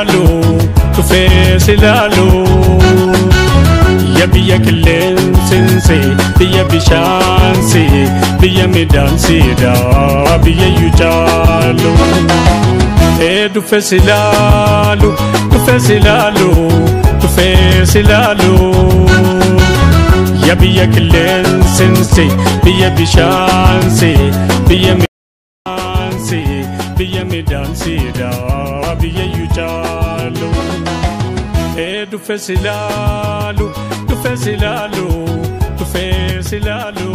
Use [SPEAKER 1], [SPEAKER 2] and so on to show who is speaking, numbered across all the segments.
[SPEAKER 1] Dhufee si ilaalu ya biyya qilleensinsi biyya bishaansi biyya midhaansiidha biyya iyyuu caalu. Ee dhufe si ilaalu dhufe si ilaalu dhufee si ilaalu ya biyya qilleensinsi biyya bishaansi biyya midhaansi biyya midhaansiidha biyya iyyuu caalu. Ee dhufe si ilaalu dhufe si ilaalu dhufe si ilaalu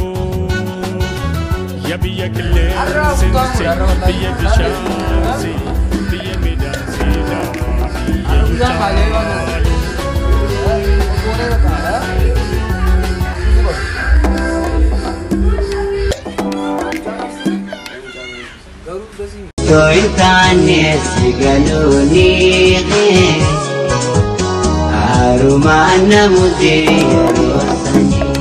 [SPEAKER 1] ya biyya qilleensinsi biyya bishaansi biyya midhaansiidha biyya iyyuu caalu.
[SPEAKER 2] Toitaane sigaluuni Harumaan namuti yeroo sanii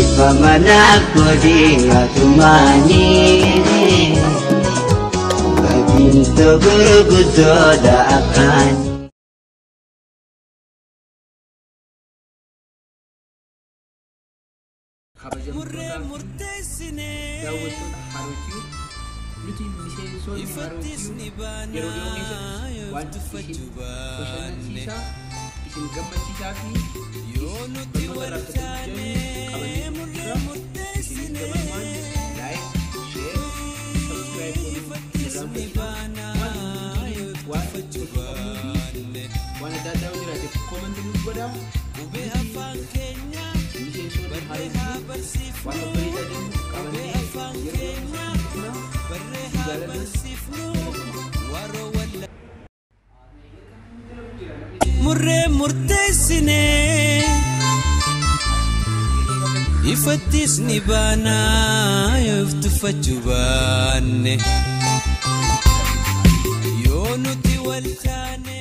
[SPEAKER 2] Ifa manaaf godhi atumaanii Badinto gurguddoodha akkaan.
[SPEAKER 3] Kabajamtoota daawwattoota Haroo Tube, nuti miseensonni Haroo Tube yeroo dhiyoo keessatti waan isin bashannansiisaa, isin gammachiisaa fi barnoota irraa argattan qabannee jirra. Isinis gamanumaan like, share, subscribe godhuun hin irraanfatinaa. Waan gochuu qabnuu fi waan adda addaa yoo jiraate comment nuuf godhaa. Nuti miseensonni Haroo Tube waan babbareedaa jennu qabannee yeroo dhiyoo keessatti dhufna. Isin jaallanna. Galatoomaa.
[SPEAKER 4] Murree murteessine ifattis ni baanaa yoo tuffachuu baanne yoo nuti wal taane.